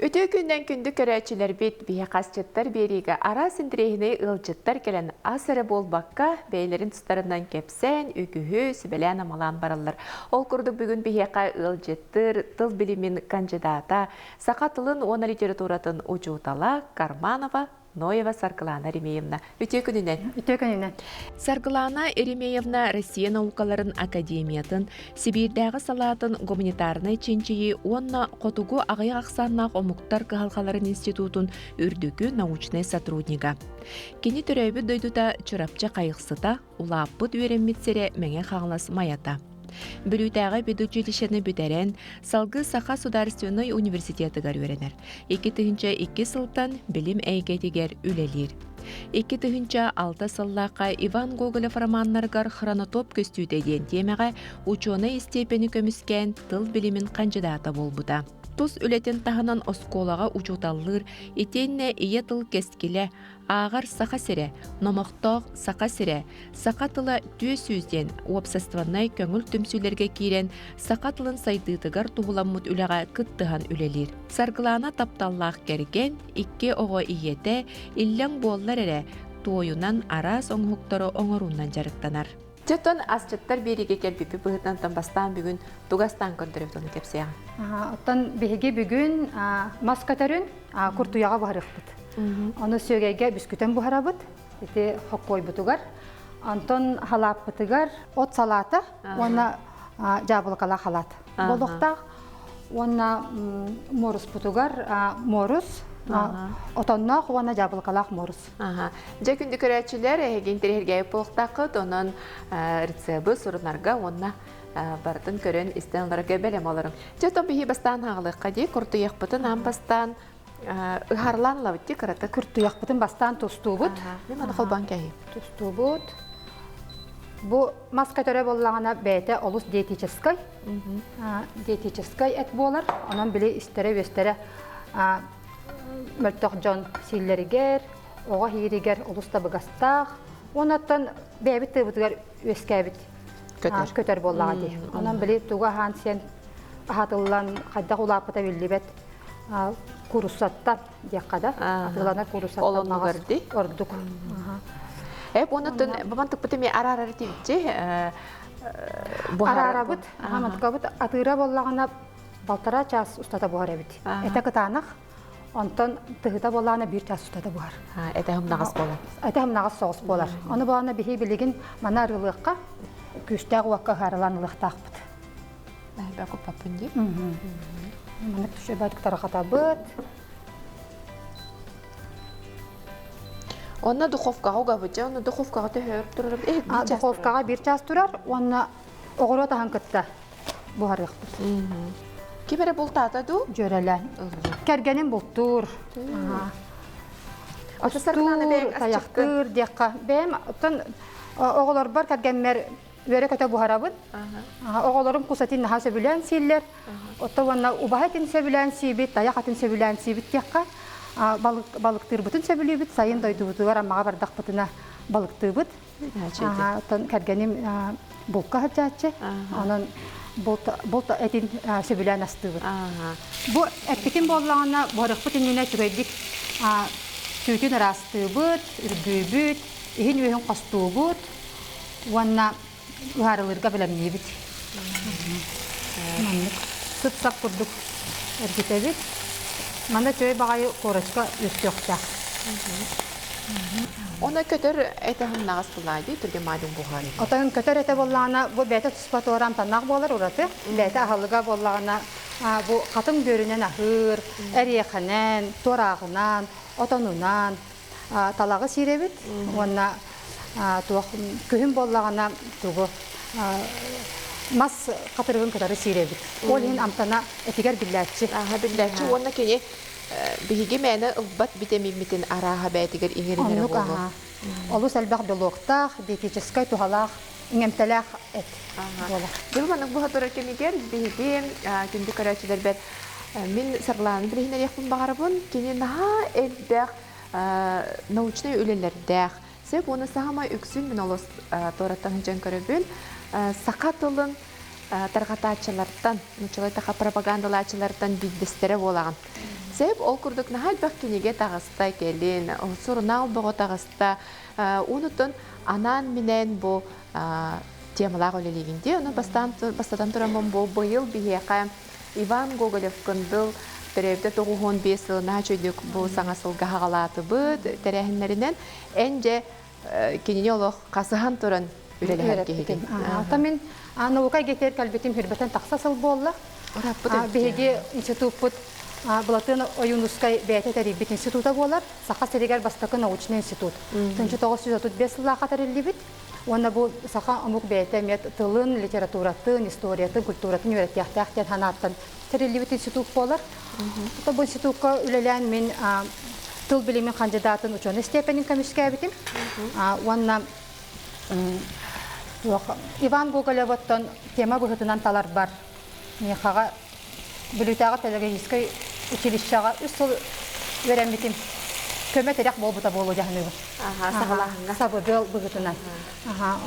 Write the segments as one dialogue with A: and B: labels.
A: Үтүө күннэн күндү көрөөччүлэрбит, биһи хасчыттар биэриигэ араас интэриэһинэй ыалдьыттар кэлэн ас эрэ буолбакка, бэйэлэрин тустарынан кэпсээн, үгүһү сүбэлээн-амалаан бараллар. Ол курдук бүгүн биһиэхэ ыалдьыттыр тыл билимин кандидата, саха тылын уонна литературатын учуутала Карманова Ноева Саргылана Еремеевна. Үтүө күнүнэн!
B: Үтүө күнүнэн!
A: Саргылана Еремеевна Россия наукаларын академиятын Сибиирдээҕи салаатын гуманитарнай чинчийии уонна хотугу аҕыйах ахсааннаах омуктар кыһалҕаларын институтун үрдүкү научнай сотруднига. Кини төрөөбүт дойдута Чурапчы Хайыксыта, улааппыт үөрэммит сирэ Мэҥэ Хаҥалас Майата. Бүлүүтээҕи педучилищены бүтэрэн, салгыы Саха судаарственнай университетыгар үөрэнэр. 2002 сылтан билим эйгэтигэр үлэлиир. 2006 сыллаахха Иван Гоголев романнарыгар «Хронотоп көстүүтэ» диэн тиэмэҕэ учуонай истиэпэни көмүскээн тыл билимин хандьыдаата буолбута. Тус үлэтин таһынан оскуолаҕа учууталлыыр, итиэннэ ийэ тыл кэскилэ, Ааҕар Саха сирэ, номохтоох Саха сирэ, саха тыла 400 диэн уопсастыбаннай көҥүл түмсүүлэргэ киирэн саха тылын сайдыытыгар туһуламмыт үлэҕэ кыттыһан үлэлиир. Саргылаана тапталлаах кэргэн, икки оҕо ийэтэ, иллэҥ буоллар эрэ, туойунан араас оҥоһуктары оҥоруунан дьарыктанар. Дьэ, асчыттар биэриигэ кэлбиппит быһыытынан бастаан бүгүн тугу астаан көрдөрөбүт ону кэпсиэҕиҥ.
B: Оттон биһиги бүгүн мас көтөрүн куртуйаҕа буһарыахпыт. Ону сүөгэйгэ бүскүтэн буһарабыт. Ити хоккуойбутугар. Онтон халааппытыгар от салаата уонна дьаабылыкалаах халаат буолуохтаах. Уонна муоруспутугар муорус, отонноох уонна дьаабылыкалаах муорус.
A: Дьэ күндү көрөөччүлэр, эһиги интэриэһиргээбит буолуохтааххыт, онон рецебы сурунарга уонна барытын көрөн истэн ыларга бэлэм олоруҥ. Дьэ, оттон биһи бастаан хаалыахха дии, куртуйахпытын аан бастаан ыһарлаан ылабыт дии кыратык.
B: Куртуйахпытын бастаан тустуубут.
A: Мин маны холбоон кэһиим.
B: Тустуубут. Бу мас көтөрө буоллаҕына бэйэтэ олус диетическай. Диетическай эт буолар. Онон били истэрэ-үөстэрэ мөлтөх дьон сииллэригэр, оҕо иһииригэр олус табыгастаах. Онон бэйэбит тыабытыгар үөскээбит
A: көтөр,
B: көтөр буоллаҕа дии. Онон били тугу аһаан сиэн аһатыллан хайдах улааппыта биллибэт кууруссаттан диэххэ да атыыланар кууруссаттан ордук.
A: Эп онуттан баман тыкпыт эми араарар тибитчи
B: араарабыт аматкабыт атыыра буоллаҕына балтараа чаас устата буһар эбит. Этэ кытаанах Онтон тыһыта буоллаҕына биир чаас устата буһар.
A: Этэ хымнаҕас буолар.
B: Этэ хымнаҕас соҕус буолар. Ону буолана биһи билигин маны арыылыахха күүстээх уокка ыһаарылаан ылыахтаахпыт.
A: Бэйбэ куппаппын дии.
B: Маннык түшөбөтүк тарҕатабыт.
A: Онно духовкаҕа угабыт дьэ, онно духовкаҕа төһө өр турар?
B: Духовкаҕа биир чаас турар уонна оҕуруот аһын кытта буһарыахпыт.
A: Ким эрэ бултаата дуу?
B: Дьүөрэлээн. Кэргэним бултуур.
A: Устуур,
B: тайахтыыр диэххэ. Бэйэм оттон оҕолорбор кэргэммэр үөрэ-көтө буһарабын. Оҕолорум кус этин наһаа сөбүлээн сииллэр. Оттон уонна убаһа этин сөбүлээн сиибит, тайах этин сөбүлээн сиибит диэххэ. Балыктыырбытын сөбүлүүбүт. Сайын дойдубутугар Аммаҕа бардахпытына балыктыыбыт. Оттон кэргэним булка сылдьааччы. Онон булт этин сөбүлээн астыыбыт. Бу эппитин буоллаҕына, буһарыахпыт иннинэ үчүгэйдик түүтүн ыраастыыбыт, үргүүбүт, иһин-үөһүн хостуубут уонна ыһаарылыырга бэлэмниибит. Маннык сып-сап курдук эргитэбит. Манна үчүгэй баҕайы корочка үөскүөхтээх.
A: Оны көтөр этэ хымнаҕас булаа дии түргэн маадьын буһар.
B: Отон көтөр этэ буоллаҕына бу бэйэтэ туспа туора амтаннаах буолар ураты. Бэйэтэ аһылыга буоллаҕына бу хатыҥ бүөрүнэн аһыыр, эриэхэнэн, туорааҕынан, отонунан талаҕы сиирэбит уонна туох күһүн буоллаҕына тугу мас хатырыгын кытары сиирэбит. Ол иһин амтана этигэр биллээччи.
A: Аха биллээччи уонна кини биһиги мээнэ ылбат битэмииммитин арааһа бэйэтигэр иҥэринэрэ буолуо.
B: Олус элбэх белоктаах, диетическай туһалаах, иҥэмтэлээх эт буолар.
A: Дьыл маннык буһа турар кэмигэр биһиги күндү көрөөччүлэрбэр мин Саргылааны билиһиннэриэхпин баҕарабын. Кини наһаа элбэх научнай үлэлэрдээх. Сөп уонна саамай үксүн мин олус туораттан сылдьан көрөбүн. Саха тылын тарҕатааччылартан, нууччалыы таха пропагандалааччылартан биирдэстэрэ буолаҕын. Сеп ол курдук наһаа элбэх кинигэ таҕыста кэлин, сурунаал бөҕө таҕыста. Уонуттан анаан-минээн бу темалаах үлэлиигин дии. Ону бастаан бастатан тураммын бу быйыл биһиэхэ Иван Гоголев-Кындыл төрөөбүтэ 95 сылын чөйдүк бу саҥа сылга хаҕалаатыбыт тэрээһиннэринэн эн дьэ кинини олох хасыһан туран үлэлэһэр киһигин.
B: Ата мин наука эйгэтигэр кэлбитим хүрбэтэн тахса сыл буолла. Биһиги институппут Былатыан Ойуунускай бэйэтэ тэрийбит института буолар. Саха сиригэр бастакы научнай институт. 1935 сыллаахха тэриллибит. Уонна бу саха омук бэйэтэ эмиэ тылын, литературатын, историятын, культуратын үөрэтиэхтээх диэн санааттан тэриллибит институт буолар. Бу институкка үлэлээн мин тыл билимин хандьыдаатын учуонай степенин көмүскээбитим. Уонна Иван Гоголевоттон тема быһыытынан таларбар миэхэҕэ Бүлүүтээҕи педагогическай училищеҕа үс сыл үөрэммитим. Көмө-тирэх буолбута буолуо дьаһаныыбын.
A: Саҕалааһыҥҥа.
B: Сабыдыал быһыытынан.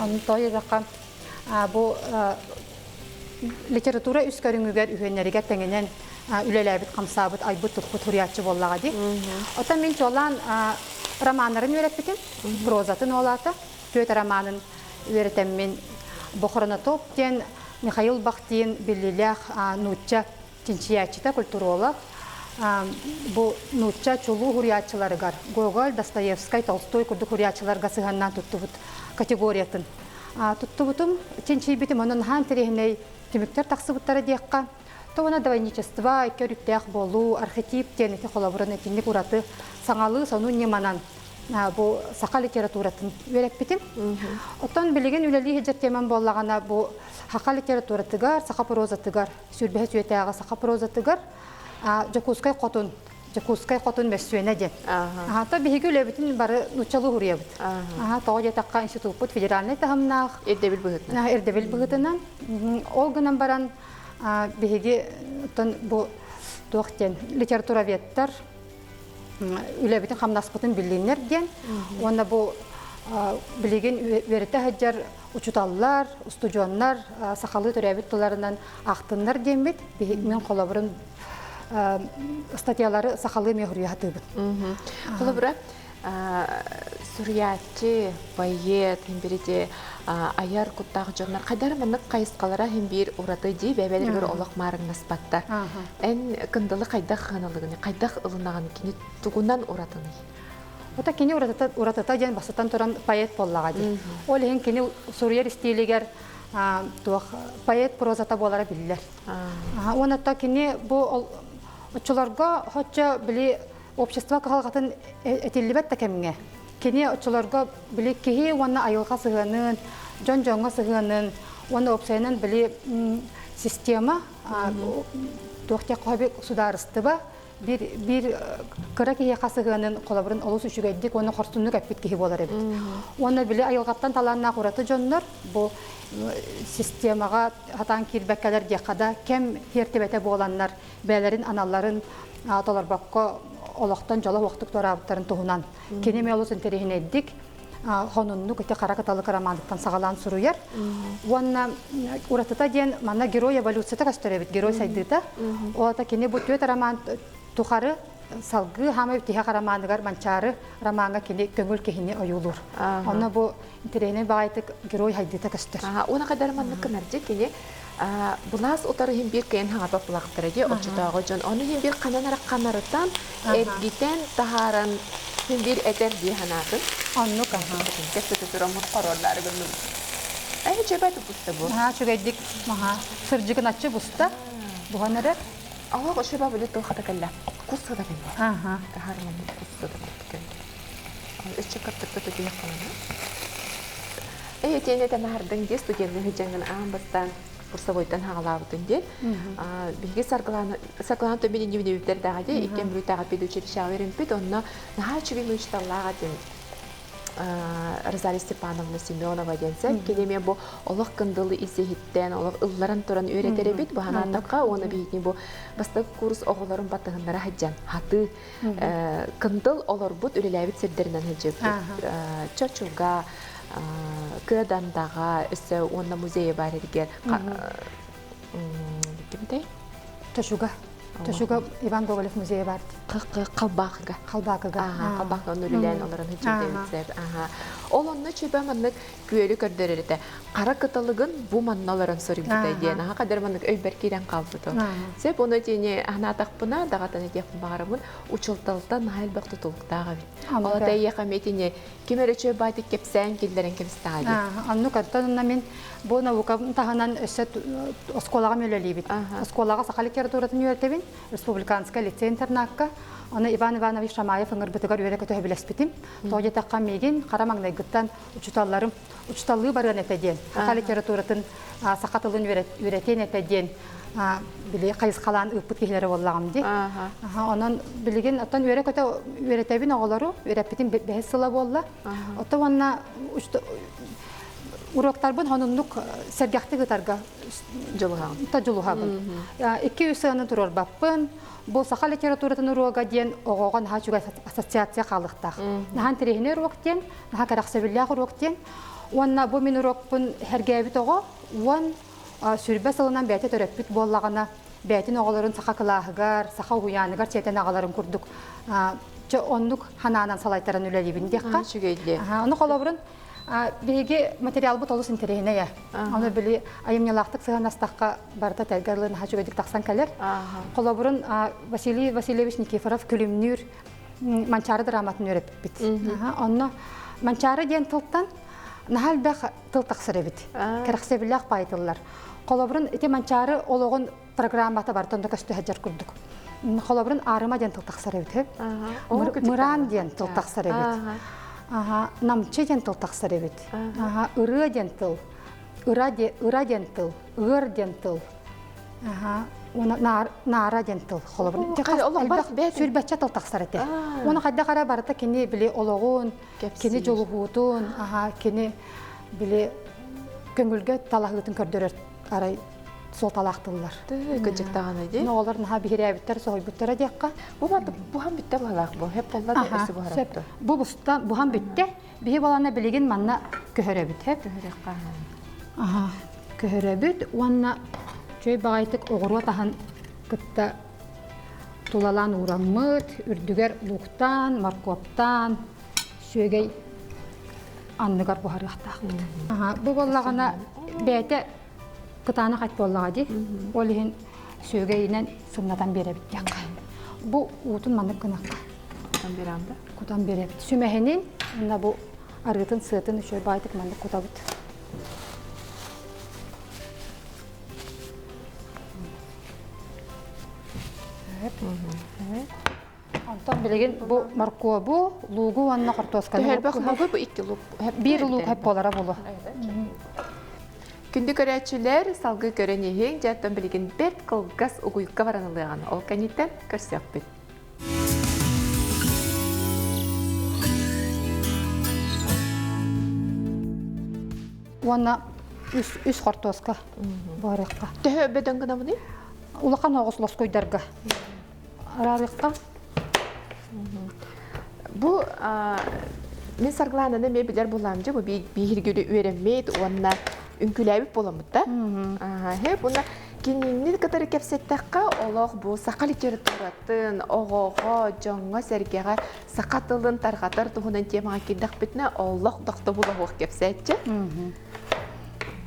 B: Ону тоойуохха бу литература үс көрүҥүгэр үһүөннэригэр тэҥинэн үлэлээбит, хамсаабыт, айбыт-туппут суруйааччы буоллаҕа дии. Оттон мин чуолаан романнарын үөрэппитим, прозатын уолаата, түөрт романын үөрэтэммин Бохронотоп диэн Михаил Бахтин биллиилээх нуучча чинчийээччитэ, культуролог. Бу нуучча чулуу суруйааччыларыгар Гоголь, Достоевскай, Толстой курдук суруйааччыларга сыһыаннаан туттубут категориятын туттубутум, чинчийбитим. Онон наһаа интэриэһинэй түмүктэр тахсыбыттара диэххэ. Тоҕо двойничество, икки өрүттээх буолуу, архетип диэн ити холобурун итинник ураты саҥалыы сонун ньыманан бу саха литературатын үөрэппитим. Оттон билигин үлэлии сылдьар темам буоллаҕына бу саха литературатыгар, саха прозатыгар, сүүрбэһэ сүөтээҕи саха прозатыгар Дьокуускай хотун Дьокуускай хотун мөссүөнэ диэн. То биһиги үлэбитин бары нууччалыы уһуруйабыт. Тоҕо диэтэххэ институппут федеральнай таһымнаах.
A: Ирдэбил быһыытынан.
B: Ирдэбил быһыытынан. Ол гынан баран биһиги оттон бу туох диэн литературоведтар үлэбитин хамнаспытын биллиннэр диэн уонна бу билигин үөрэтэ сылдьар учууталлар, устудьуоннар сахалыы төрөөбүт тылларынан ахтыннар диэммит мин холобурун статьялары сахалыы эмиэ суруйа сатыыбын.
A: Холобура, суруйааччы, поэт, хин бирити айар куттаах дьоннор хайдары маннык хайысхалара хин биир ураты дии бэбэлэригэр олох маарыҥнаспаттар. Эн кындалы хайдах ханалыгыны, хайдах ылынаҕын кини тугунан уратыный?
B: Ота кини уратыта, уратыта диэн бастатан туран поэт буоллаҕа дии. Ол иһин кини суруйар истиилигэр туох поэт прозата буолара биллэр. Уонна кини бу оччолорго хоччо били общество кыһалҕатын этиллибэт да кэмҥэ кини оччолорго били киһи уонна айылҕа сыһыанын, дьон дьоҥҥо сыһыанын уонна уопсайынан били система туох диэххэ судаарыстыба биир биир кыра киһиэхэ сыһыанын холобурун олус үчүгэйдик уонна хорсуннук эппит киһи буолар эбит. Уонна били айылҕаттан талааннаах ураты дьоннор бу системаҕа хатаан киирбэккэлэр диэххэ да кэм тиэртибэтэ буоланнар бэйэлэрин аналларын толорбокко олохтон дьоло уохтук туораабыттарын туһунан кини эмиэ олус интэриэһинэйдик хонуннук ити хара кыталык романыттан саҕалаан суруйар. Уонна уратыта диэн манна герой эволюцията көстөр эбит, герой сайдыыта. Ол кини бу түөрт роман тухары салгыы хаамай тиһэх романыгар Манчаары ромаҥа кини көҥүл киһини ойуулуур. Онно бу интэриэһинэй баҕайытык герой хайдыыта көстөр.
A: Уона кадар маннык гынар дьэ кини былаас утары иһин биир кыйын хаҥапа булахтара дии оччотооҕу дьон ону иһин биир ханан эрэ ханарытан эргитэн таһааран иһин биир этэр дии санаатын
B: оннук аха
A: кэпсэтэ тураммыт хоруоллаары гынным ээ чөбө тупуста бу
B: наһаа үчүгэйдик маха сырдьыгыначчы буста буһан эрэр
A: Аллах ошеба биле тыл хата кэллэ кус сыта кэллэ
B: аха
A: таһаарыламмыт кус сыта кэллэ өссө каттыкта түһүөх хаҥана Э тиэнэ тэнахардын дии студенны хыдьаҥын аан бастаан курсовойтан хаҕалаабытын диэн биһиги Саргылаана Саргылаана төбүн иннибинибиттэрдээҕи дии иккиэн Бүлүүтээҕи педучилищеҕа үөрэммит онно наһаа үчүгэй учууталлаах этим Розалия Степановна Семенова диэн сэр кини эмиэ бу олох кындылы ис-иһиттэн олох ылларан туран үөрэтэр эбит бу ханаатахха уонна биһигини бу бастакы курс оҕолорун батыһыннара сылдьан хатыы кындыл олорбут үлэлээбит сирдэринэн сылдьыбыт Чочуга Кыадандаҕа өссө уонна музейа баар эригэр кимтэй
B: Чочуга. Төшүгө Иван Гоголев музейа бар.
A: Халбаахыга.
B: Халбаакыга.
A: Халбаахыга онно үлэлээн олорон сылдьыбыт. Ол онно чөбө маннык күөлү көрдөрөр этэ. Хара кыталыгын бу манна олорон суруйбута диэн аха кадыр маннык өйбөр киирэн хаалбыт. Сөп ону тиини анаатахпына даҕатан этиэхпин баҕарабын учулталтан наһаа элбэх тутулуктаах эбит. Ол эйиэхэ эмиэ ким эрэ үчүгэй баайтык кэпсээн киллэрэн кэбистэҕэ дии.
B: Оннук оттон мин бу наука таһынан өссө оскуолаҕа үлэлиибит. Оскуолаҕа саха литературатын үөрэтэбин, республиканскай лицей интернакка. Аны Иван Иванович Шамаев ыҥырбытыгар үөрэ-көтө сөбүлэспитим. Тоҕо диэтэххэ миигин хара маҥнайгыттан учууталларым учууталлыы барыан этэ диэн, саха литературатын саха тылын үөрэтиэн этэ диэн били хайысхалаан ыыппыт киһилэрэ буоллаҕым дии. Онон билигин оттон үөрэ-көтө үөрэтэбин оҕолору, үөрэппитим бэһис сыла буолла. Оттон уонна уруоктарбын хонуннук сэргэхтик ытарга дьулуһабын. Икки-үс сыаны туруорбаппын. Бу саха литературатын уруога диэн оҕоҕо наһаа үчүгэй ассоциация хаалыахтаах. Наһаа интэриэһинэй уруок диэн, наһаа кэрэхсэбиллээх уруок диэн. Уонна бу мин уруокпун сэргээбит оҕо уон сүрбэ сылынан бэйэтэ төрөппүт буоллаҕына, бэйэтин оҕолорун саха кылааһыгар, саха уһуйааныгар сиэтэн аҕаларын курдук чэ оннук ханаанан салайтаран үлэлиибин диэххэ.
A: Үчүгэй
B: Ону холобурун биһиги материалбыт олус интэриэһинэй. Ону били айымньылаахтык сыһыаннастахха барыта тэлгэ ылын наһаа үчүгэйдик тахсан кэлэр. Холобурун Василий Васильевич Никифоров Күлүмнүүр Манчаары драматын үөрэппит. Онно Манчаары диэн тылтан наһаа элбэх тыл тахсар эбит. Кэрэхсэбиллээх паай тыллар. Холобурун ити Манчаары олоҕун программата барытын да көстө сылдьар курдук. Холобурун Аарыма диэн тыл тахсар эбит. Мыраан диэн тыл тахсар эбит. Намчы диэн тыл тахсар эбит. Ырыа диэн тыл. Ыра диэн тыл. Ыар диэн тыл. Уонна наара диэн тыл холобур. Сүүрбэччэ тыл тахсар этэ. Уонна хайдах эрэ барыта кини били олоҕун, кини дьулуһуутун, кини били көҥүлгэ талаһыытын көрдөрөр арай суолталаах тыллар.
A: Кыдьыктаҕына дии.
B: Оҕолор наһаа биһирээбиттэр, соһуйбуттара диэххэ.
A: Бу буһан бүттэ быһалаах бу. Хеп болла да өссө буһарапты.
B: Бу буста буһан бүттэ. Биһи балана билигин манна көһөрөбүт. Хеп.
A: Көһөрөххө.
B: Аха. Көһөрөбүт уонна чөй баҕайытык оҕуруот аһын кытта тулалаан уураммыт, үрдүгэр лууктаан, моркуоптаан, сүөгэй анныгар буһарыахтаахпыт. Бу буоллаҕына бэйэтэ кытаанах ат буоллаҕа дии. Ол иһин сүөгэйинэн сымнатан биэрэбит диэххэ. Бу уутун маннык гынахха.
A: Кутан биэрэҕин да?
B: Кутан биэрэбит. Сүмэһинин уонна бу арыытын сыатын үчүгэй баайтык маннык кутабыт. Онтон билигин бу моркуобу, луугу уонна хортуосканы
A: Төһөлбөх луугу бу икки луук
B: биир луук хэп буолара буолуо.
A: Күндү көрөөччүлэр, салгыы көрөн иһиҥ, дьэ оттон билигин бэрт кылгас угуйка баран ылыаҕын. Ол кэнниттэн көрсүөхпүт.
B: Уонна үс, үс хортуоска буһарыахха.
A: Төһө бөдөҥ гынабыный?
B: Улахан оҕус лоскуйдарга араарыахха.
A: Бу мин Саргылаананы эмиэ билэр булаамдьы бу бииргүлү үөрэммит уонна үҥкүүлээбит буоламмыт да. Һэ буна кинини кытары кэпсэттэххэ олох бу саха литературатын оҕоҕо, дьоҥҥо-сэргэҕэ саха тылын тарҕатар туһунан темаҕа киирдэхпитинэ олох тохтобул оһуох кэпсээччи.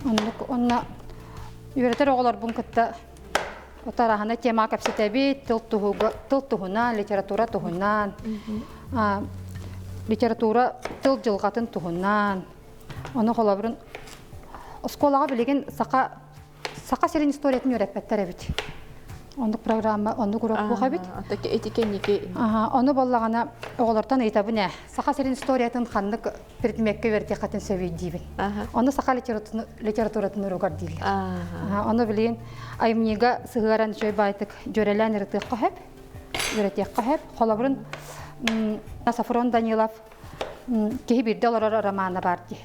B: Оннук онно үөрэтэр оҕолорбун кытта Отараһана тема кэпсэтэбит, тыл туһуга, тыл туһунан, литература туһунан, литература тыл дьылҕатын туһунан. Ону холобурун оскуолаҕа билигин саха саха сирин историятын үөрэппэттэр эбит. Оннук программа, оннук уруок буох эбит.
A: Ити кэнники.
B: Ону боллаҕына оҕолортон ыйытабын ээ. Саха сирин историятын ханнык предмеккэ үөрэтиэххитин сөбүй диибин. Ону саха литературатын уругар дииллэр. Ону билигин айымньыга сыһыаран үчүгэй баайтык дьүөрэлээн ырытыахха сөп, үөрэтиэххэ сөп. Холобурун Сафрон Данилов киһи биирдэ олорор романа баар дии.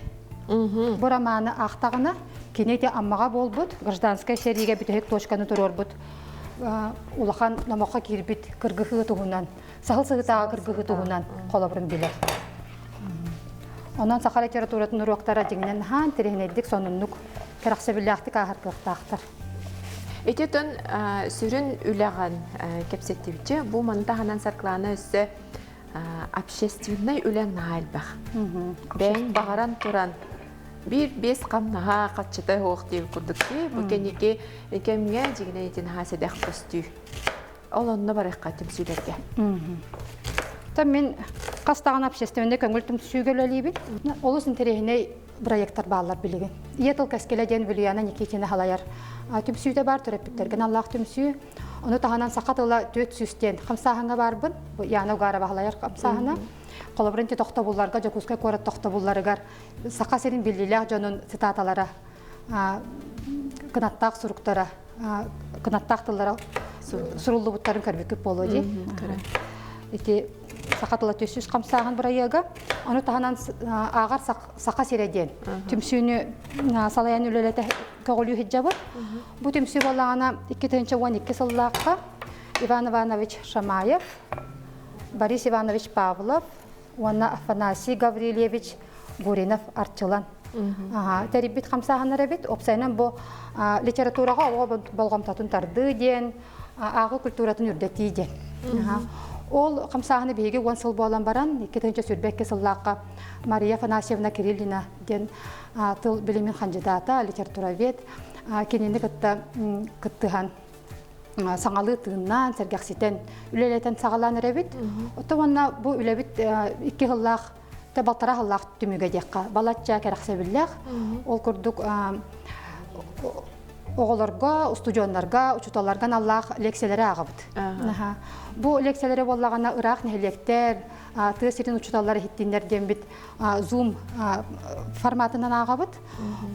B: Бу романы аахтаҕына кини ити Аммаҕа буолбут гражданскай сэриигэ бүтэһик точканы туруорбут улахан номоххо киирбит кыргыһыы туһунан саһыл сыһытааҕы кыргыһыы туһунан холобурун билэр. Онон саха литературатын уруоктара дьиҥинэн наһаа интэриэһинэйдик, сонуннук, кэрэхсэбиллээхтик ааһар кыахтаахтар.
A: Ити отон сүрүн үлэҕин кэпсэттибитчэ, бу маны таһынан Сарклана өссө общественнай үлэҥ наһаа элбэх. Бэйэҥ баҕаран туран биир биэс хамнаһа хаччыта суох диэн курдук бу кэнники кэмҥэ дьиҥинэн ити наһаа сэдэх көстүү. Ол онно барыахха түмсүүлэргэ.
B: Та мин хас даҕаны общественнай көҥүл түмсүүгэ үлэлиибин. Олус интэриэһинэй проектар бааллар билигин. Ийэ тыл кэскилэ диэн Вилюяна Никитина халайар түмсүүтэ баар төрөппүттэргэ аналлаах түмсүү. Ону таһынан саха тыла 400 диэн хамсааһыҥҥа баарбын. Бу Яна Угарова халайар хамсааһына. Холобурун ити тохтобулларга, Дьокуускай куорат тохтобулларыгар Саха сирин биллиилээх дьонун цитаталара, кынаттаах суруктара, кынаттаах тыллара суруллубуттарын көрбүккүт буолуо дии. Ити саха тыла 400 хамсааһын бырайыага. Ону таһынан ааҕар Саха сирэ диэн түмсүүнү салайан үлэлэтэ көҕүлүү сылдьабыт. Бу түмсүү буоллаҕына 2012 сыллаахха Иван Иванович Шамаев, Борис Иванович Павлов уонна Афанасий Гаврильевич Гуринов Арчылан тэрийбит хамсааһыннар эбит. Уопсайынан бу литератураҕа оҕо болҕомтотун тардыы диэн, ааҕыы культуратын үрдэтии диэн. Ол хамсааһыны биһиги уон сыл буолан баран, 2022 сыллаахха Мария Афанасьевна Кириллина диэн тыл билимин хандьыдаата, литературовед, кинини кытта кыттыһан саҥалыы тыыннаан, сэргэхситэн, үлэлэтэн саҕалаан эрэбит. Оттон уонна бу үлэбит икки сыллаах балтараа сыллаах түмүгэ диэххэ балачча кэрэхсэбиллээх. Ол курдук оҕолорго, устудьуоннарга, учууталларга аналлаах лекциялэри ааҕабыт. Бу лекциялэри буоллаҕына ыраах нэһилиэктэр, тыа сирин учууталлара иһиттиннэр диэммит Zoom форматынан ааҕабыт.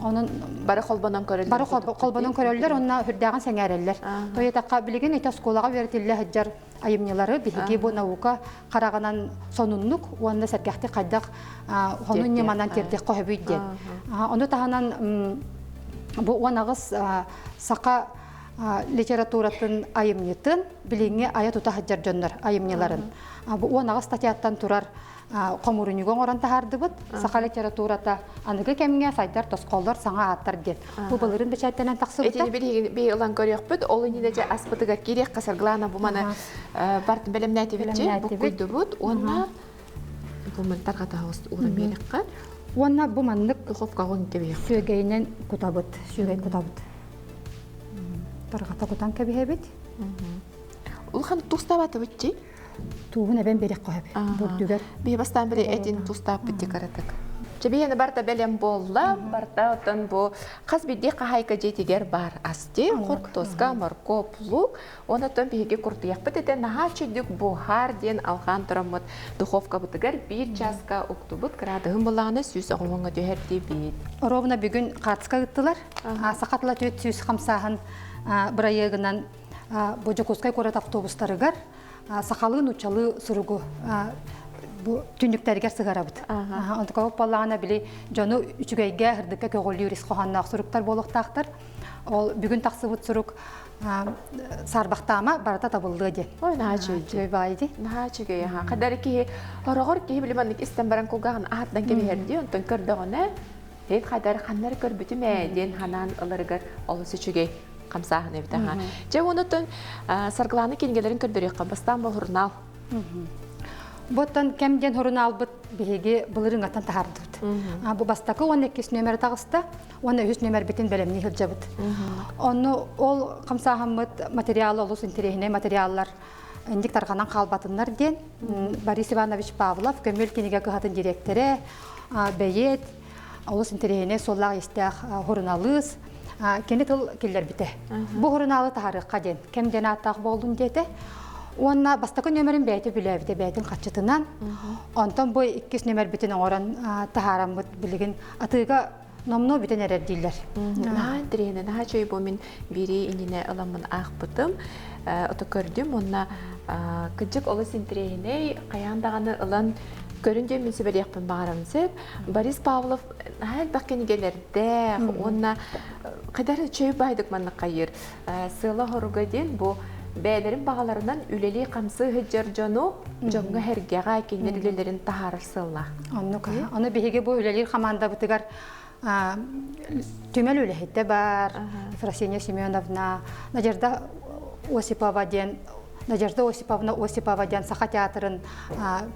B: Онон
A: бары холбонон көрөллөр.
B: Бары холбонон көрөллөр уонна үрдээҕин сэҥээрэллэр. Тойтахха билигин ити оскуолаҕа үөрэтиллэ сылдьар айымньылары биһиги бу наука хараҕынан сонуннук уонна сэргэхтик хайдах хонун ньыманан тиэрдиэххэ сөбүй диэн. Ону таһынан бу 18 саха литературатын айымньытын билиҥҥи айа тута сылдьар дьоннор айымньыларын бу 18 статьяттан турар хомурунньугу оҥорон таһаардыбыт. Саха литературата аныгы кэмҥэ сайдар тосхоллор саҥа ааттар диэн. Бу былырын бэчээттэнэн тахсыбыта.
A: Итини билигин би ылан көрүөхпүт. Ол иннинэ дьэ аспытыгар киириэххэ Саргылаана бу маны барытын бэлэмнээтибит буккуйдубут уонна бу ман тарҕатаһабыс ууран биэриэххэ.
B: Уонна бу маннык
A: духовкаҕа кэбиһиэх.
B: Сүөгэйинэн кутабыт, сүөгэй кутабыт. Тарҕата кутан кэбиһэбит.
A: Улахан тустаабатыбыт чи?
B: Тууһун эбэн биэриэххэ сөп. Бурдугар.
A: Биһи бастаан бири этин тустааппыт декоратык. Чэбиһэни барта бэлэм буолла. Барта оттон бу хас биирдии хаһаайка дьиэтигэр бар асти, хортуоска, моркуоп, лук. Онотон биһиги куртуйахпыт этэ наһаа чөйдүк буһар диэн алҕаан тураммыт духовкабытыгар биир чааска уктубут кыраадыһын буллаҕына 190-ҥа түһэр диэбит.
B: Ровно бүгүн хаацка ыыттылар. Саха тыла 400 хамсааһын бырайыагынан бу Дьокуускай куорат автобустарыгар сахалыы нууччалыы суругу бу түннүктэригэр сыһарабыт. Онтукабыт буоллаҕына били дьону үчүгэйгэ, ырдыкка көҕүлүүр ис хоһоонноох суруктар буолуохтаахтар. Ол бүгүн тахсыбыт сурук саарбахтаама барыта табыллыа диэн.
A: Ой, наһаа үчүгэй
B: баай дии.
A: Наһаа үчүгэй аха. Хадары киһи хороҕор киһи били маннык истэн баран кулгааҕын аһардан кэбиһэр дии, онтон көрдөҕүнэ Эн хайдар ханнар көрбүтүм ээ диэн ханаан ыларыгар олус үчүгэй хамсааһын эбит аха. Дьэ онутун Саргылаана кинигэлэрин көрдөрүөххэ бастаан бу журнал.
B: Буттан кэм диэн журналбыт биһиги былырыҥаттан таһаардыбыт. Бу бастакы уонна иккис нүөмэрэ таҕыста уонна үһүс нүөмэрбитин бэлэмнии сылдьабыт. Онну ол хамсааһыммыт материалы олус интэриэһинэй материаллар инник тарҕанан хаалбатыннар диэн Борис Иванович Павлов көмүл кинигэ кыһатын дириэктэрэ, бэйиэт, олус интэриэһинэй суоллаах-иистээх суруналыыс кини тыл киллэрбитэ. Бу сурунаалы таһаарыахха диэн, кэм диэн ааттаах буоллун диэтэ. Уонна бастакы нүөмэрин бэйэтэ бүлээбитэ бэйэтин хаччытынан. Онтон бу иккис нүөмэрбитин оҥорон таһаараммыт билигин атыыга номнуо бүтэн эрэр дииллэр.
A: Наһаа интэриэһинэй, наһаа үчүгэй бу мин биирии иннинэ ыламмын аахпытым, ото көрдүм уонна кырдьык олус интэриэһинэй, хайаан даҕаны ылан көрүн диэн мин сүбэлиэхпин баҕарабын сөп. Борис Павлов наһаа элбэх кинигэлэрдээх уонна хайдах эрэ үчүгэй баайдык маннык хайыыр. Сыала-соруга диэн бу бэйэлэрин баҕаларынан үлэлии-хамсыы сылдьар дьону дьоҥҥо-сэргэҕэ кинилэр үлэлэрин таһаарар сыаллаах.
B: Оннук. Ону биһиги бу үлэлиир хамаандабытыгар. Түмэл үлэһитэ бар, Ефросинья Семеновна, Надежда Осипова диэн Надежда Осиповна Осипова диэн Саха театрын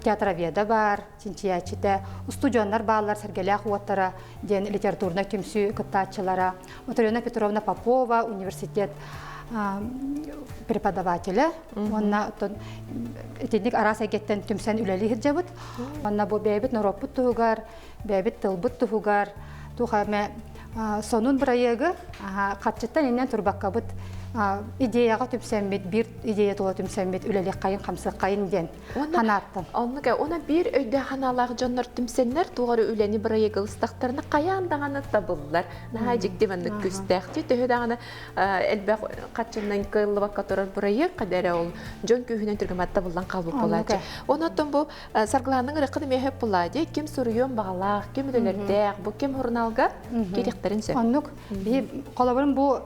B: театроведа бар, чинчийээччитэ, устудьуоннар бааллар Сэргэлээх уоттара диэн литературнай түмсүү кыттааччылара, Матрена Петровна Попова, университет преподавателэ уонна итинник араас эйгэттэн түмсэн үлэлии сылдьабыт. Уонна бу бэйэбит норуоппут туһугар, бэйэбит тылбыт туһугар туох эмэ сонун бырайыагы харчыттан иннэн турбаккабыт идеяҕа түмсэммит, биир идея тула түмсэммит үлэлиэххэйин, хамсыаххайын диэн ханааттан.
A: Оннук уонна биир өйдөөх ханаалаах дьоннор түмсэннэр туох эрэ үлэни бырайыак ылыстахтарына хайаан даҕаны табыллар. Наһаа дьикти маннык күүстээх. Төһө даҕаны элбэх харчынан кыаллыбакка турар бырайыак кадэрэ ол дьон күүһүнэн түргэмат табыллан хаалбыт буолааччы. Онон бу Саргылаанның ырыккын эмиэ хөп булаа дии. Ким суруйуон баҕалаах, ким үлэлэрдээх, бу ким хурунаалга киириэхтэрин сөп.
B: Оннук. Биһи холобурун бу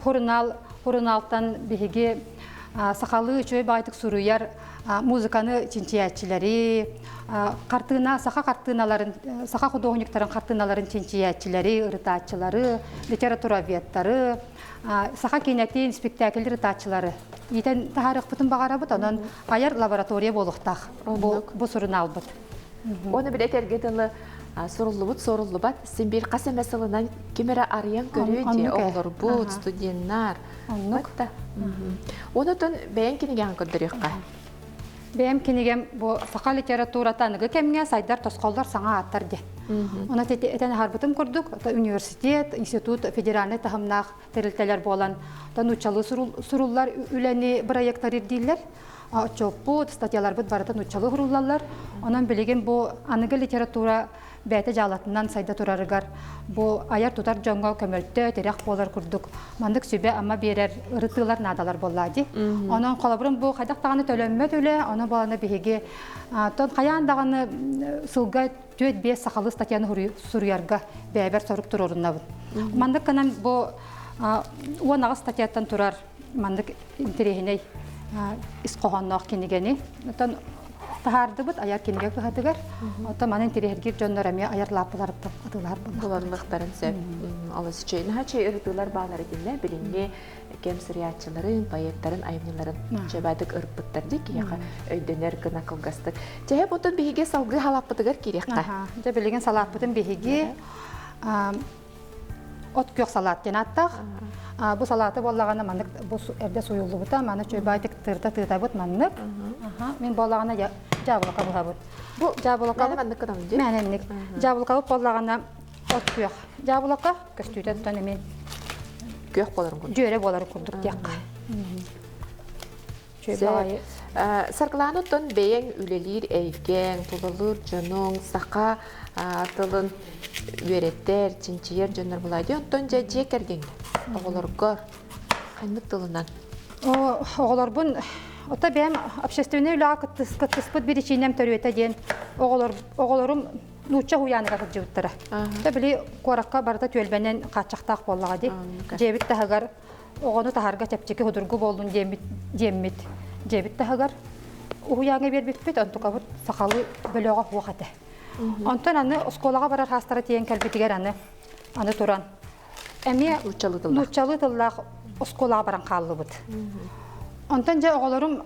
B: хурунаал хурунаалтан биһиги сахалыы үчүгэй баҕайытык суруйар музыканы чинчийээччилэри, хартыына саха хартыыналарын саха худуоһунньуктарын хартыыналарын чинчийээччилэри, ырытааччылары, литературоведтары, саха киинэтин спектакль ырытааччылары иитэн таһаарыахпытын баҕарабыт. Онон айар лаборатория буолуохтаах бу, бу сурунаалбыт.
A: Оны билэ этэргэ дылы суруллубут суоруллубат син биир хас эмэ сылынан ким эрэ арыйан көрүө дии оҕолорбут, студеннар.
B: Оннук.
A: Онотон бэйэҥ кинигэҕин көрдөрүөххэ.
B: Бэйэм кинигэм бу саха литературата аныгы кэмҥэ сайдар тосхоллор саҥа ааттар диэн. Онон этэн аһарбытым курдук, университет, институт федеральнай таһымнаах тэрилтэлэр буолан, нууччалыы суруллар үлэни бырайыактар ирдииллэр. Отчуоппут, статьяларбыт барыта нууччалыы суруллаллар. Онон билигин бу аныгы литература бэйэтэ дьаалатынан сайда турарыгар бу айар-тутар дьоҥҥо көмөлтө, тирэх буолар курдук маннык сүбэ-ама биэрэр ырытыылар наадалар буоллаа дии. Онон холобурун бу хайдах даҕаны төлөммөт үлэ, ону буолана биһиги тон хайаан даҕаны сылга 4-5 сахалыы статьяны суруйарга бэйэбэр сорук туруоруннабын. Маннык гынан бу 18 статьяттан турар маннык интэриэһинэй ис хоһоонноох кинигэни оттон таһаардыбыт айар кинигэ кыһатыгар. Оттон маны интэриэһиргиир дьоннор эмиэ айар лааппыларыттан атыылаһар
A: булаллахтарын сөп. Олус үчүгэй. Наһаа үчүгэй ырытыылар баалар итиннэ билиҥҥи кэм суруйааччыларын, поэттарын айымньыларын чөбөтүк ырыппыттар дии киһиэхэ өйдөнөр гына кылгастык. Чэһэ бутун биһиги салгыы халааппытыгар киириэххэ.
B: Дьэ билигин салааппытын биһиги от күөх салаат диэн ааттаах. Бу салааты буоллаҕына маннык бу эрдэ суйуллубута, маны чөйбаайтык тырта тыытабыт маннык. Мин буоллаҕына дьаабылыка быһабыт.
A: Бу дьаабылыкабыт маннык гынабын дии.
B: Мээнэнник. Дьаабылыкабыт буоллаҕына от күөх. Дьаабылыка көстүүтэ оттон эмиэ
A: күөх буоларын курдук.
B: Дьүөрэ буоларын курдук диэххэ.
A: Саргылаана оттон бэйэҥ үлэлиир эйгэҥ, тулалыыр дьонуҥ, саха тылын үөрэтэр, чинчийэр дьоннор булаа дии. Оттон дьэ дьиэ кэргэҥҥэ, оҕолоргор ханнык тылынан?
B: Оҕолорбун ото бэйэм общественнай үлэҕэ кыттыспыт биричиинэм төрүөтэ диэн оҕолорум нуучча уһуйааныгар сылдьыбыттара. Та били куоракка барыта түөлбэнэн хааччахтаах буоллаҕа дии. Дьиэбит таһыгар оҕону таһарга чэпчэки судургу буоллун диэммит диэммит дьиэбит таһыгар уһуйааҥҥа биэрбиппит, онтукабыт сахалыы бөлөҕө суох этэ. Онтон аны оскуолаҕа барар хаастара тиийэн кэлбитигэр аны аны туран эмиэ нууччалыы тыллаах оскуолаҕа баран хааллыбыт. Онтон дьэ оҕолорум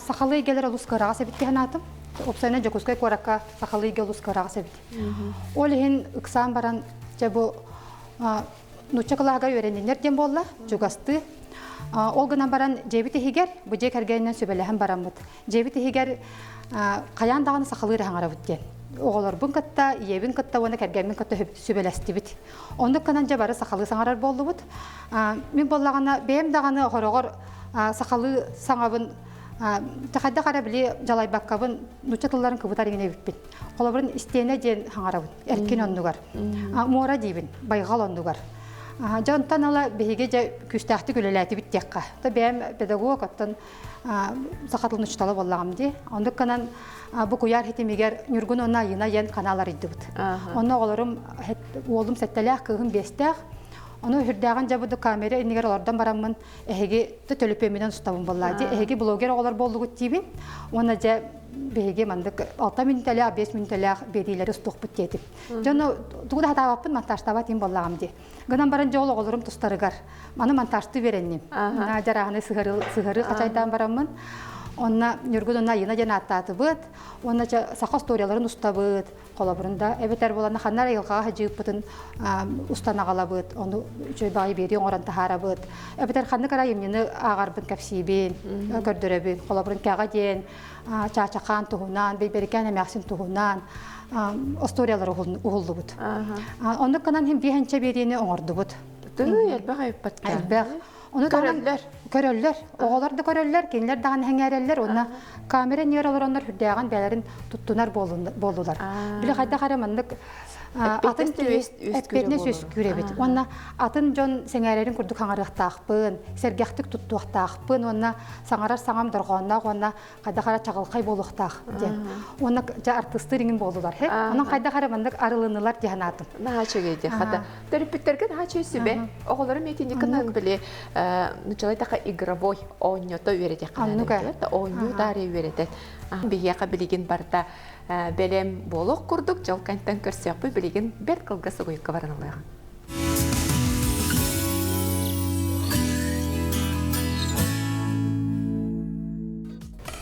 B: сахалыы эйгэлэр олус кыараҕас эбит дии санаатым. Уопсайынан Дьокуускай куоракка сахалыы эйгэ олус кыараҕас эбит. Ол иһин ыксаан баран дьэ бу нуучча кылааһыгар үөрэнниннэр диэн буолла, чугастыы. Ол гынан баран дьиэбит иһигэр, бу дьиэ кэргэнинэн сүбэлэһэн бараммыт, дьиэбит иһигэр хайаан даҕаны сахалыы эрэ саҥарабыт диэн. Оҕолорбун кытта, ийэбин кытта уонна кэргэммин кытта сүбэлэстибит. Оннук гынан дьэ бары сахалыы саҥарар буоллубут. Мин буоллаҕына бэйэм даҕаны хороҕор сахалыы саҥабын хайдах эрэ били дьалайбаккабын нуучча тылларын кыбытар иҥин эбиппин. Холобурун истиэнэ диэн хаҥарабын, эркин оннугар. Муора диибин, байҕал оннугар. Дьэ онтон ыла биһиги дьэ күүстээхтик үлэлээтибит диэххэ. То бэйэм педагог, оттон саха тылын учуутала буоллаҕым дии. Оннук гынан бу куйаар хитимигэр Ньургун уонна Айыына диэн канал арыйдыбыт. Онно оҕолорум уолум сэттэлээх, кыыһым биэстээх. Ону үрдээҕин дьабыды камера иннигэр олордон бараммын эһиги төлөпүөммүнэн устабын буоллаа дии. Эһиги блогер оҕолор буоллугут диибин. Уонна дьэ биһиги маннык 6 мүнүүтэлээх, 5 мүнүүтэлээх биэриилэри устуохпут диэтим. Дьону тугу да хатаабаппын монтажтаабат иһин буоллаҕым дии. Гынан баран дьол оҕолорум тустарыгар маны монтажты үөрэнним. Дьарааһыны сыһырыы хачайдаан бараммын. Онна Ньургун онно Айына диэн ааттаатыбыт. Уонна саха историяларын устабыт. Холобурун да эбэтэр буолан ханна эрэ айылҕаҕа садьыыппытын устан аҕалабыт, ону үчүгэй баҕайы биэрии оҥорон таһаарабыт. Эбэтэр ханнык эрэ айымньыны ааҕарбын кэпсиибин, көрдөрөбүн. Холобурун кэҕэ диэн Чаачахаан туһунан, Бэйбэрикээн эмээхсин туһунан остуоруйалары уһуллубут. Оннук гынан иһин биэһэнчэ биэриини оҥордубут.
A: Тыы элбэх айыппаттар.
B: Элбэх. Ону
A: көрөллөр.
B: Көрөллөр. Оҕолор да көрөллөр, кинилэр даҕаны сэҥээрэллэр уонна камера ньиэр олороннор үрдээҕин бэйэлэрин туттунар буоллулар. Били хайдах эрэ маннык атын эппиэтинэс үөскүүр эбит. Уонна атын дьон сэҥээрэрин курдук хаҥарыахтаахпын, сэргэхтик туттуохтаахпын уонна саҥарар саҥам дорҕоонноох уонна хайдах эрэ чаҕылхай буолуохтаах диэн. Уонна дьэ артыыстыыр иҥин буоллулар. Онон хайдах эрэ маннык арылыннылар дии санаатым.
A: Наһаа үчүгэй дии хата. Төрөппүттэргэ наһаа үчүгэй сүбэ. Оҕолорум итинник били нучалай така игровой оонньото үөрэтиэххэ наада. Оонньуу таарыйа үөрэтэн. Биһиэхэ билигин барыта бэлэм буолуох курдук дьол кэнтэн көрсүөхпүт билигин бэрт кылгас угуйукка баран ылыаҕа.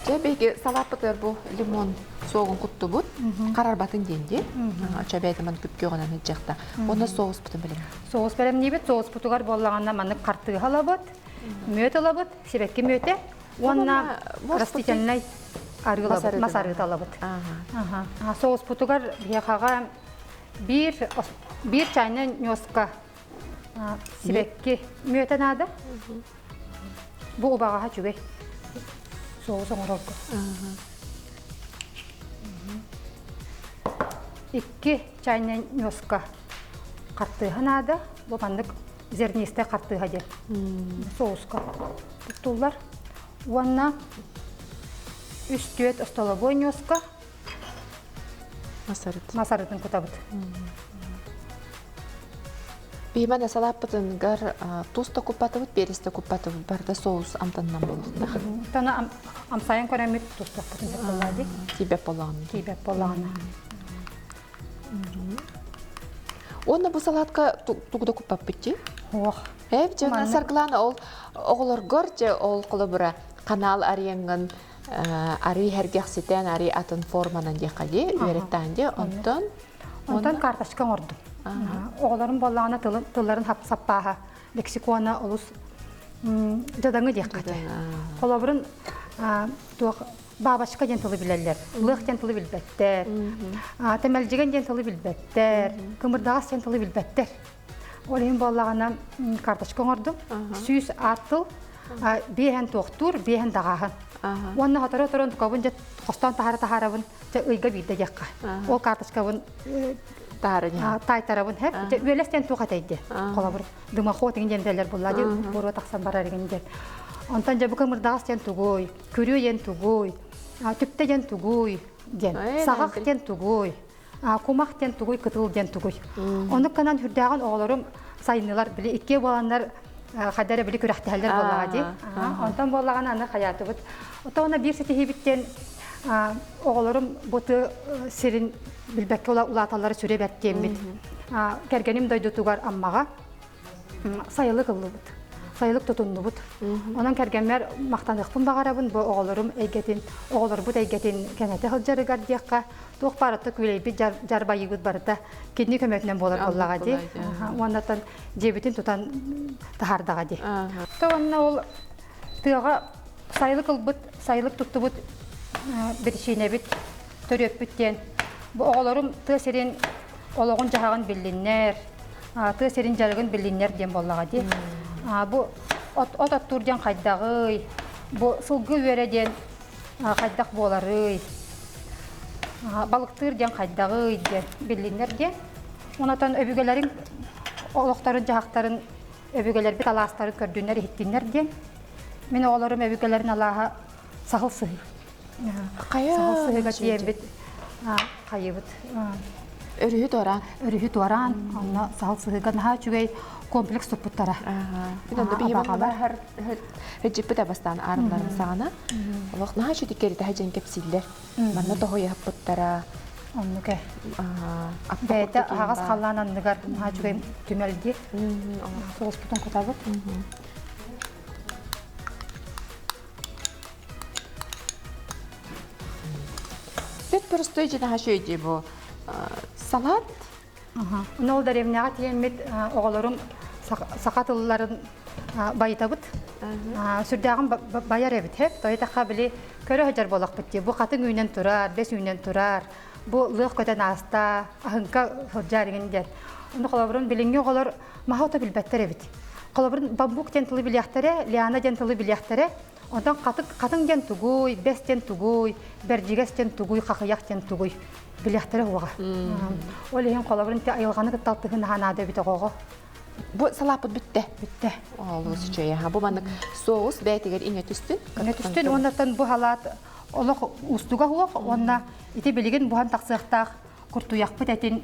A: Дьэ, биһиги салааппытыгар бу лимон суогун куттубут. Харарбатын диэн дии. Чэбээтиман күпкүөҕүнэн ыдьахта. Онно соуспутун билим.
B: Соус бэлэмниибит. Соуспутугар буоллаҕына маннык хартыыһа ылабыт, мүөт ылабыт, сибэкки мүөтэ уонна растительнай арыы ылабыт, мас арыыта ылабыт. Соуспутугар биһиэхэҕэ Биир, биир чайнай ньуоска сибэкки мүөтэ наада. Бу убаҕаһа үчүгэй. Соус оҥорорго. Икки чайнай ньуоска хартыыһа наада. Бу маннык зернистэй хартыыһа диэн соуска туттуллар. Уонна үс-түөрт остолобуой ньуоска
A: Мас арыт.
B: Мас арытын кутабыт.
A: Биһимэн салааппытынгар туус да куппатыбыт, перец да куппатыбыт, барда соус амтанынан буолуохтаах.
B: Тана амсайан көрөммүт тустуохпутун сөп буоллаа дии.
A: Тиийбэт буоллаҕына.
B: Тиийбэт буоллаҕына.
A: Уонна бу салатка тугу да куппаппыт дии?
B: Ох.
A: Эп дьэ Саргылаана ол оҕолоргор дьэ ол холобура канал арыйаҥҥын арыы сэргэхситэн, арыы атын форманан диэххэ дии, үөрэттаан дии. Онтон
B: Онтон карточка оҥордум. Оҕолорум буоллаҕына тылларын саппааһа, лексикона олус дьадаҥы диэххэ этэ. Холобурун туох бабочка диэн тылы билэллэр, лыах диэн тылы билбэттэр, тэмэлдьигэн диэн тылы билбэттэр, кымырдаҕас диэн тылы билбэттэр. Ол иһин буоллаҕына карточка оҥордум. 100 аат тыл, биэһэн туохтуур, биэһэн даҕааһын. Уонна сотору-сотору онтукабын дьэ хостоон таһаара таһаарабын, дьэ ыйга биирдэ диэххэ. Ол карточкабын таайтарабын хэп. Дьэ үөлэс диэн туох этэй диэн. Холобур, дымоход иҥин диэн этэллэр булла дии, буруо тахсан барар иҥин диэн. Онтон дьэ бу кымырдаҕас диэн тугуй, күрүө диэн тугуй, түптэ диэн тугуй диэн, саҕах диэн тугуй, кумах диэн тугуй, кытыл диэн тугуй. Оннук гынан үрдээҕин оҕолорум сайыннылар, били иккиэ буоланнар хайда эрэ били күрэхтэһэллэр буоллаҕа дии. Онтон буоллаҕына аны хайаатыбыт. Оттон биир ситиһиибит диэн оҕолорум бу тыа сирин билбэккэ улааталлара сүрэ бэрт диэммит. Кэргэним дойдутугар Аммаҕа сайылык ыллыбыт. Сайылык тутуннубут. Онон кэргэммэр махтаныахпын баҕарабын бу оҕолорум эйгэтин, оҕолорбут эйгэтин кэҥэтэ сылдьарыгар диэххэ, туох баарытта күлэйбит дьарбайыыбыт барыта кинини көмөтүнэн буолар буоллаҕа дии. Уоннаттан дьиэбитин тутан таһаардаҕа дии. То уонна ол тыаҕа сайылык ылбыт, сайылык туттубут биричиинэбит, төрүөппүт диэн бу оҕолорум тыа сирин олоҕун-дьаһаҕын биллиннэр, тыа сирин дьарыгын биллиннэр диэн буоллаҕа дии. Бу от оттуур диэн хайдаҕый, бу сылгы үөрэ диэн хайдах буоларый, балыктыыр диэн хайдаҕый диэн биллиннэр диэн. Онотон өбүгэлэриҥ олохторун-дьаһахтарын өбүгэлэрбит алаастарын көрдүннэр, иһиттиннэр диэн. Мин оҕолорум өбүгэлэрин алааһа саһыл сыһыы.
A: Хайа
B: Саһыл сыһыыга тиийэммит хайыбыт.
A: Өрүһү туораан.
B: Өрүһү туораан, онно саһыл сыһыыга наһаа үчүгэй комплекс туппуттара.
A: Мин онно биһи манна Хыдьыппыт бастаан аарымнарын саҕана олох наһаа үчүгэй кэритэ дьэн кэпсииллэр. Манна тоһуйаһыппыттара.
B: Оннук ээ. Бэйэтэ аһаҕас халлаан анныгар наһаа үчүгэй түмэл дии. Соҕуспутун кутабыт.
A: Бэт простой дьэ наһаа үчүгэй дии бу салат.
B: Ол дэриэбинэҕэ тиийэммит оҕолорум саха тылларын байытабыт. Сүрдээҕин байар эбит һэп. Тойтахха били көрө сылдьар буолахпыт дии. Бу хатыҥ үүнэн турар, бэс үүнэн турар, бу лыах көтөн ааста, аһыҥка сылдьар игин диэн. Ону холобурун билиҥҥи оҕолор маһа ото билбэттэр эбит. Холобурун бамбук диэн тылы билиэхтэрэ, лиана диэн тылы билиэхтэрэ. Онтон хатыҥ диэн тугуй, бэс диэн тугуй, бэрдьигэс диэн тугуй, хахыйах диэн тугуй билиэхтэрэ уоҕа. Ол иһин холобурун те айылҕаны кытта алтыһын наһаа наада эбит оҕоҕо.
A: Бу салааппыт бүттэ.
B: Бүттэ.
A: Олус үчүгэй. Бу маннык соус бэйэтигэр иҥэ түстүн.
B: Иҥэ түстүн уоннаттан бу халаат олох устуга суох уонна ити билигин буһан тахсыахтаах куртуйахпыт этин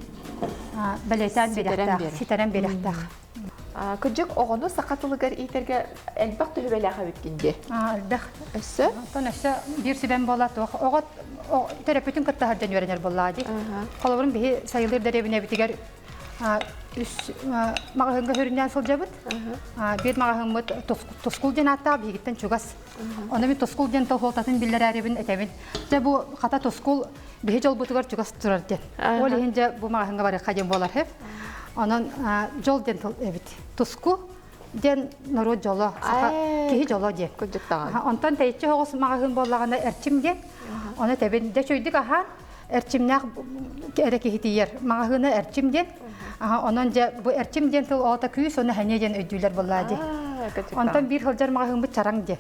B: бэлиэтээн биэрэхтээх, ситэрэн биэрэхтээх.
A: Кырдьык оҕону саха тылыгар иитэргэ элбэх төһүбэлээх эбиккин дии.
B: Элбэх.
A: Өссө?
B: Оттон өссө биир сүбэм буола туох оҕо төрөппүтүн кытта сылдьан үөрэнэр буоллаҕа дии. Холобурун биһи сайылыыр дэриэбинэбитигэр үс маҕаһыыҥҥа сүрүннээн сылдьабыт. Биир маҕаһыыммыт Тускул диэн ааттаах биһигиттэн чугас. Ону мин Тускул диэн тыл суолтатын биллэрээрибин этэбин. Дьэ бу хата Тускул биһи дьолбутугар чугас турар диэн. Ол иһин дьэ бу маҕаһыыҥҥа барыахха диэн буолар үһү. Онон дьол диэн тыл эбит. Туску диэн норуот дьоло, саха киһи дьоло диэн. Онтон тэйиччи соҕус маҕаһыын буоллаҕына Эрчим диэн. Ону этэбин, дьэ үчүгэйдик аһаан Эрчимнээх эрэ киһи тиийэр. Маҕаһыына Эрчим диэн. Онон дьэ бу Эрчим диэн тыл оҕото күүс уонна сэниэ диэн өйдүүлэр буоллаа дии. Онтон биир сылдьар маҕаһыыммыт Чараҥ диэн.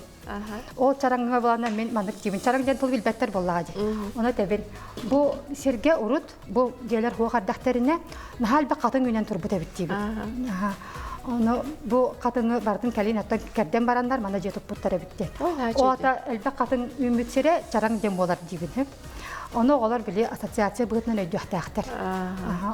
B: Ол чараҥҥа буолана мин маннык диибин. Чараҥ диэн тыл билбэттэр буоллаҕа дии. Ону этэбин. Бу сиргэ урут бу дьиэлэр хуох эрдэхтэринэ наһаа элбэх хатыҥ үүнэн турбут эбит диибин. Ону бу хатыҥы барытын кэлин оттон кэрдэн бараннар манна дьиэ туппуттар эбит диэн. Оата элбэх хатыҥ үүммүт сирэ чараҥ диэн буолар диибин. Ону оҕолор били ассоциация быһыытынан өйдүөхтээхтэр.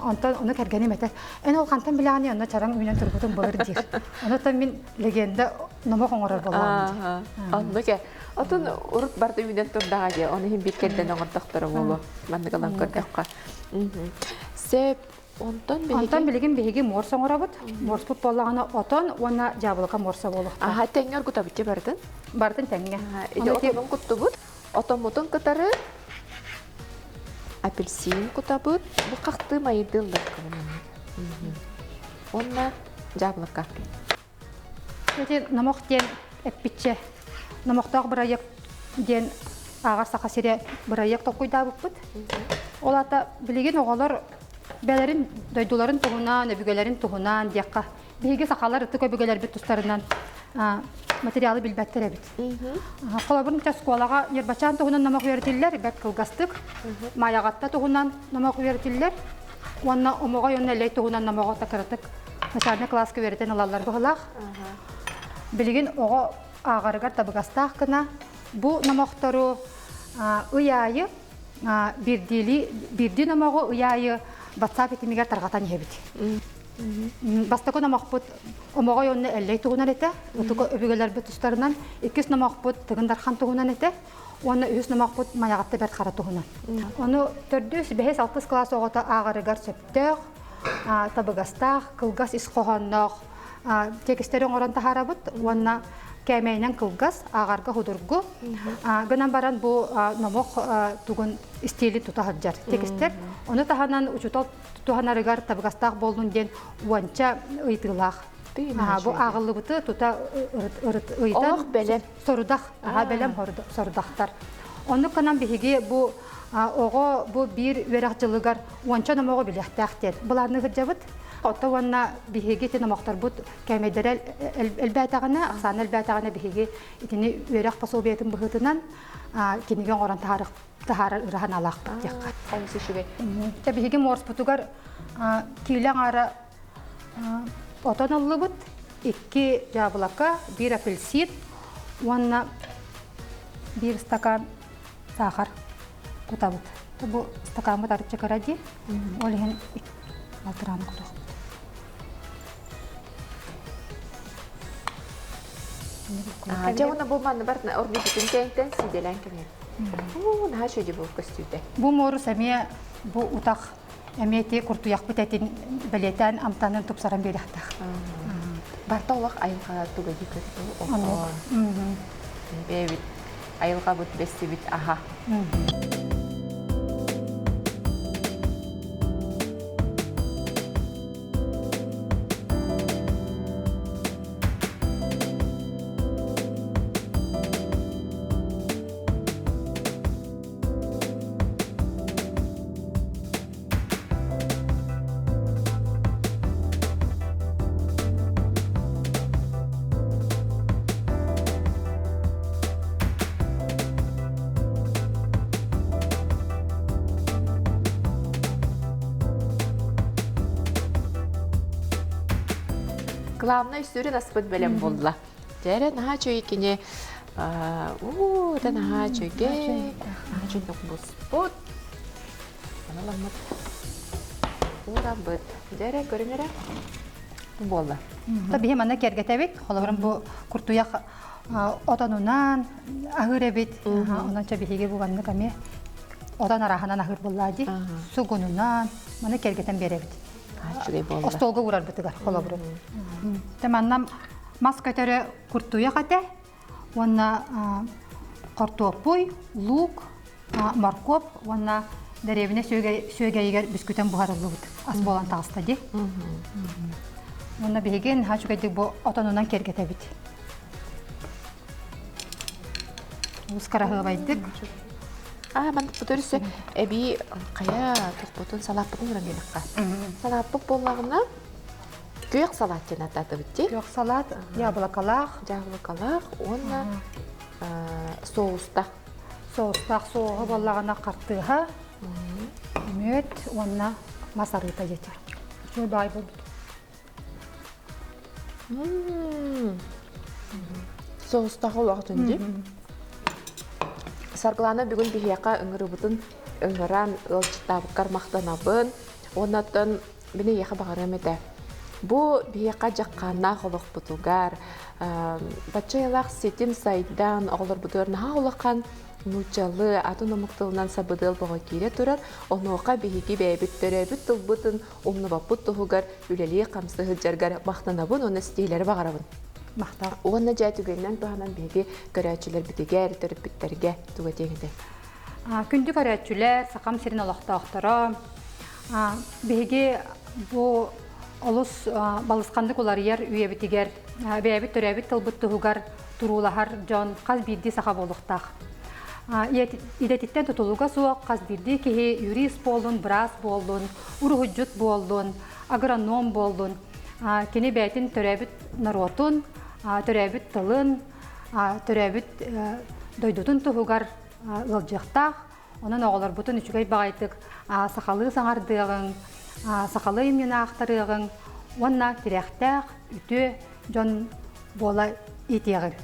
B: Онтон ону кэргэним этэр, эн ол хантан билэҕиний онно чараҥ үүнэн турбутун былыр диир. Онуттан мин легенда номох оҥорор буоллаҕым дии.
A: Оннук ээ. Отун урут барда үүнэн турдаҕа дии, ону иһин биир кэрдэн оҥордохторо буолуо. Маннык ылан көрдөххө. Сөп. Онтон биһиги...
B: Онтон билигин биһиги морс оҥоробут. Морспут буоллаҕына отон уонна дьаабылыка морса буолуохтаах.
A: Аха, тэҥҥэ оргутабыт дии барытын?
B: Барытын тэҥҥэ.
A: Ити отонун куттубут. Отоммутун кытары апельсин кутабыт. Бу хахтыы майдыыллар Уонна дьаабылыка.
B: Ити номох диэн эппитчэ номохтоох бырайыак диэн ааҕар Саха сирэ бырайыак толкуйдаабыппыт. Ол аата билигин оҕолор бэлэрин дойдуларын туһунан, өбүгэлэрин туһунан диэххэ биһиги сахалар ытык өбүгэлэрбит тустарынан материалы билбэттэр эбит. Холобур, оскуолаҕа Ньырбачаан туһунан номох үөрэтиллэр, бэрт кылгастык. Майаҕатта туһунан номох үөрэтиллэр. Уонна Омоҕой уонна Элэй туһунан номоҕу такыратык начальнай кылааска үөрэтэн ылаллар быһылаах. Билигин оҕо ааҕарыгар табыгастаах гына бу номохтору ый аайы биирдиили биирдии номоҕу ый аайы WhatsApp итимигэр тарҕатан иһэбит. Бастакы номохпут Омоҕой уонна Эллэй туһунан этэ, ытык өбүгэлэрбит тустарынан. Иккис номохпут Тыгын Дархан туһунан этэ. Уонна үһүс номохпут Майаҕатта Бэрт Хара туһунан. Ону төрдүс, бэһис, алтыс кылаас оҕото ааҕарыгар сөптөөх, табыгастаах, кылгас ис хоһоонноох тиэкистэри оҥорон таһаарабыт уонна кээмэйинэн кылгас, ааҕарга судургу. Гынан баран бу номох тугун истиилин тута сылдьар тиэкистэр. Ону таһынан учуутал туһанарыгар табыгастаах буоллун диэн уонча ыйытыылаах. Бу ааҕыллыбыты тута ыйытан
A: бэлэм
B: сорудах, бэлэм сорудахтар. Оннук гынан биһиги бу оҕо бу биир үөрэх дьылыгар уонча номоҕу билиэхтээх диэн былаанныы сылдьабыт. Отто уонна биһиги ити номохторбут кээмэйдэрэ элбээтэҕинэ, ахсаана элбээтэҕинэ биһиги итини үөрэх пособиетын быһыытынан кинигэ оҥорон таһаарар ыра санаалаахпыт диэххэ.
A: Олус үчүгэй.
B: Дьэ биһиги морспутугар киилэ аҥаара отон ыллыбыт, икки дьаабылака, биир апельсин уонна биир стакан саахар кутабыт. Бу стакаммыт арычча кыра дии. Ол иһин балтарааны кутуохпут.
A: Дьэ уонна бу манны бар оргутутун кэнтэн сиидэлээн кэмиэ. Уу, наһаа үчүгэй бу көстүүтэ.
B: Бу муорус эмиэ бу утах эмиэ ти куртуйахпыт этин бэлиэтээн амтанын тупсаран биэриэхтээх.
A: Барта олох айылҕа туга дии көрдө. Бэйэбит айылҕабыт бэссибит аха. Главное сүрүн аспыт бэлэм буолла. Дьэрэ наһаа үчүгэй кини уу это наһаа үчүгэй. Наһаа үчүгэй буспут. Аналаммыт. Уурабыт. Дьэрэ көрүҥ эрэ. Буолла.
B: Та биһи манна киэргэтэбит. Холобурун бу куртуйах отонунан аһыыр эбит. Онон чэ биһиги бу маннык эмиэ отон арааһынан аһыыр буоллаа дии. Сугунунан маны киэргэтэн биэрэбит.
A: Үчүгэй буолла.
B: Остуолга уурарбытыгар холобурун. Тэ манна мас көтөрө куртуйах этэ уонна хортуоппуй, луук, моркуоп уонна дэриэбинэ сүөгэйигэр бүскүтэн буһарыллыбыт ас буолан таҕыста дии. Уонна биһиги наһаа үчүгэйдик бу отонунан киэргэтэбит. Олус кыраһыабайдык.
A: Аа, маннык бутөрүсэ эбии хайа тохпутун салааппытын уран биэрэххэ. Салааппыт буоллаҕына күөх салаат диэн ааттаатыбыт дии.
B: Күөх салаат, яблокалаах.
A: Яблокалаах уонна соустаах.
B: Соустаах соуһа буоллаҕына хартыыһа, мүөт уонна мас арыыта диэтэр. Үчүгэй баай буолбут.
A: Соустаах олоҕутун дии. Саргылана бүгүн биһиэхэ ыҥырыбытын ыҥыран ыалдьыттаабыккар махтанабын. Уоннаттан мин эйиэхэ баҕарыам этэ. Бу биһиэхэ дьаххааннаах олохпутугар бачча ситим сайдан оҕолорбутугар наһаа улахан нууччалыы атын омук тылынан сабыдыал бөҕө киирэ турар. Онуоха биһиги бэйэбит төрөөбүт тылбытын умнубаппыт туһугар үлэлии-хамсыы сылдьаргар махтанабын уонна ситиһиилэри баҕарабын.
B: Махтал.
A: Уонна дьэ түгэнинэн туһанан биһиги көрөөччүлэрбитигэр, төрөппүттэргэ тугу этиэҥ этэй?
B: Күндү көрөөччүлэр, Сахам сирин олохтоохторо, биһиги бу олус балысханнык уларыйар үйэбитигэр бэйэбит төрөөбүт тылбыт туһугар туруулаһар дьон хас биирдии саха буолуохтаах. Идэтиттэн тутулуга суох хас биирдии киһи юрист буоллун, быраас буоллун, уруһуйдьут буоллун, агроном буоллун, кини бэйэтин төрөөбүт норуотун, төрөөбүт тылын, төрөөбүт дойдутун туһугар ыалдьыахтаах. Онон оҕолорбутун үчүгэй баҕайытык сахалыы саҥардыаҕыҥ, сахалыы имньин аахтарыаҕыҥ уонна тирэхтээх, үтүө дьон буола иитиэҕиҥ.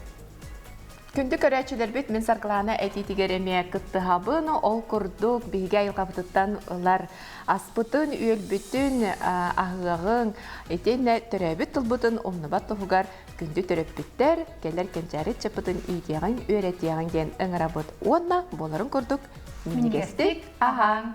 A: Күндү көрөөччүлэрбит, мин Саргылаана этиитигэр эмиэ кыттыһабын. Ол курдук биһиги айылҕабытыттан ылар аспытын, үөлбүтүн, аһыаҕыҥ, итиэннэ төрөөбүт тылбытын умнубат туһугар күндү төрөппүттэр кэлэр кэнчээри ыччаппытын иитиэҕиҥ, үөрэтиэҕиҥ диэн ыҥырабыт. Уонна буоларын курдук минньигэстик аһааҥ!